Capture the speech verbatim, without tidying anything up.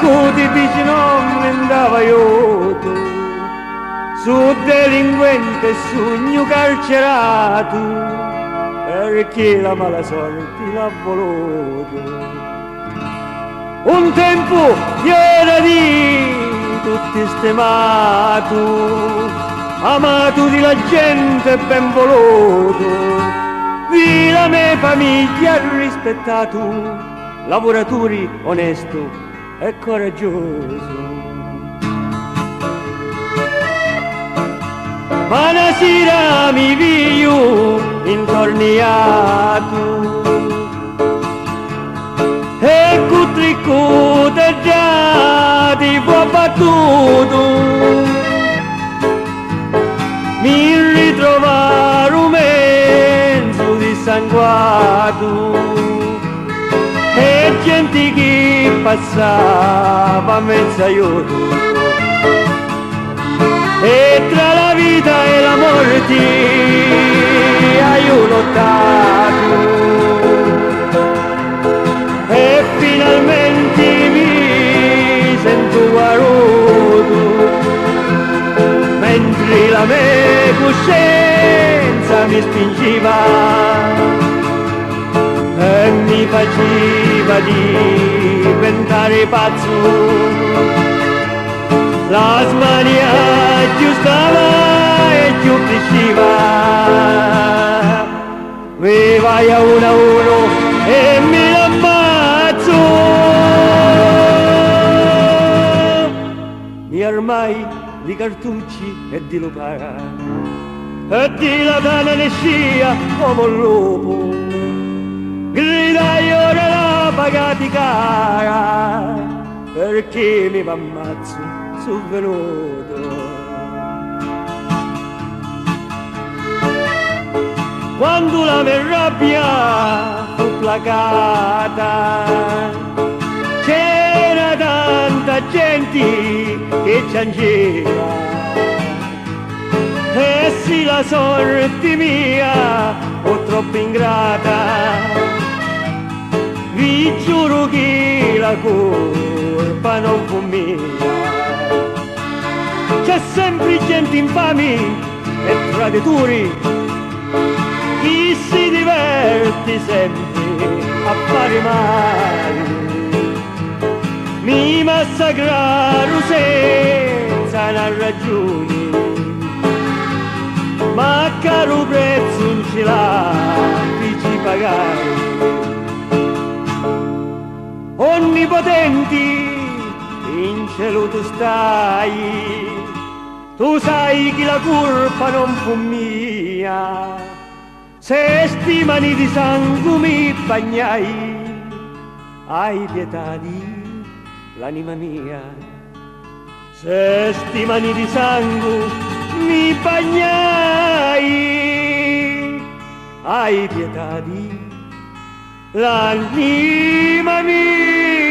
Cu ti dici non mi ndava aiutu, su delinquente e sugnu carceratu, perché la mala sorti l'ha volutu. Un tempu era di tutti stimatu, amatu di la gente e ben volutu, di la me famiglia rispettatu, lavuraturi onestu e coraggiosu. Ma na sira mi viju intorniatu e cu tri cutedda ti fu abbattutu. Mi ritrovaru menzu dissanguatu e genti chi passava menzu aiutu. E tra la vita e la morti haiu lottatu e finalmenti mi sentu guarutu, mentri la me cuscenza mi spingiva e mi faciva diventari pazzu. La smania cchiù stava e cchiù crisciva. Mi vai a uno a uno e mi l'ammazzu. Mi armai di cartucci e di lupara e di la tana nescia comu un lupu. Gridai: "Ora la pagati cara, perché mi v'ammazzu, su venutu." Quandu la me rabbia fu placata, c'era tanta genti che ciangeva, e si la sorti mia fu troppu ingrata, vi giuru chi la curpa non fu mia. C'è sempri genti infami e tradituri, chi si diverti sempri a fari mali. Mi massacraru senza na ragiuni, ma caru prezzu nci la fici pagari. Onnipotenti, in celu tu stai, tu sai chi la curpa non fu mia. Se sti mani di sangu mi bagnai, hai pietà di l'anima mia. Se sti mani di sangu mi bagnai, hai pietà di l'anima mia.